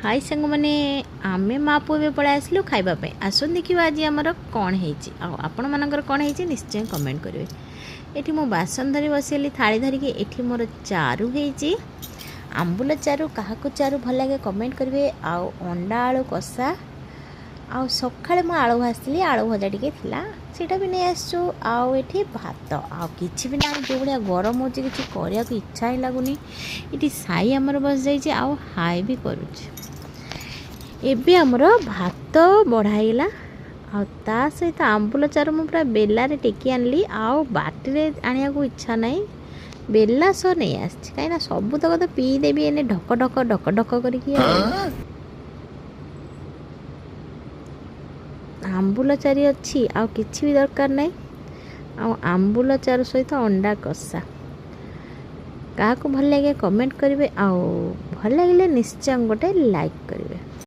High ସାଙ୍ଗମାନେ, ଆମେ ମା ପୁଅ ଏବେ ପଳେଇ ଆସିଲୁ ଖାଇବା ପାଇଁ। ଆସନ୍ତୁ ଦେଖିବା ଆଜି ଆମର କ'ଣ ହେଇଛି, ଆଉ ଆପଣମାନଙ୍କର କ'ଣ ହେଇଛି ନିଶ୍ଚୟ କମେଣ୍ଟ କରିବେ। ଏଠି ମୁଁ ବାସନ ଧରି ବସିଗଲି, ଥାଳି ଧରିକି। ଏଠି ମୋର ଚାରୁ ହେଇଛି, ଆମ୍ବୁଲ ଚାରୁ। କାହାକୁ ଚାରୁ ଭଲ ଲାଗେ କମେଣ୍ଟ କରିବେ। ଆଉ ଅଣ୍ଡା ଆଳୁ କଷା। ଆଉ ସକାଳେ ମୁଁ ଆଳୁ ଭାଜିଥିଲି, ଆଳୁ ଭଜା ଟିକେ ଥିଲା, ସେଇଟା ବି ନେଇ ଆସିଛୁ। ଆଉ ଏଠି ଭାତ, ଆଉ କିଛି ବି ନାହିଁ। ଯେଉଁ ଭଳିଆ ଗରମ ହେଉଛି, କିଛି କରିବାକୁ ଇଚ୍ଛା ହିଁ ଲାଗୁନି। ଏଠି ସାଇ ଆମର ବସିଯାଇଛି ଆଉ ହାଇ ବି କରୁଛି। ଏବେ ଆମର ଭାତ ବଢ଼ା ହେଇଗଲା, ଆଉ ତା ସହିତ ଆମ୍ବୁଲ ଚାରୁ ମୁଁ ପୁରା ବେଲାରେ ଟେକି ଆଣିଲି, ଆଉ ବାଟିରେ ଆଣିବାକୁ ଇଚ୍ଛା ନାହିଁ। ବେଲା ସହ ନେଇ ଆସିଛି, କାହିଁକିନା ସବୁତକ ତ ପିଇଦେବି ଏନେ ଢକ ଢକ ଢକ ଢକ କରିକି। ଆଉ ଆମ୍ବୁଲ ଚାରି ଅଛି, ଆଉ କିଛି ବି ଦରକାର ନାହିଁ। ଆଉ ଆମ୍ବୁଲ ଚାରୁ ସହିତ ଅଣ୍ଡା କଷା କାହାକୁ ଭଲ ଲାଗେ କମେଣ୍ଟ କରିବେ, ଆଉ ଭଲ ଲାଗିଲେ ନିଶ୍ଚୟ ଗୋଟେ ଲାଇକ୍ କରିବେ।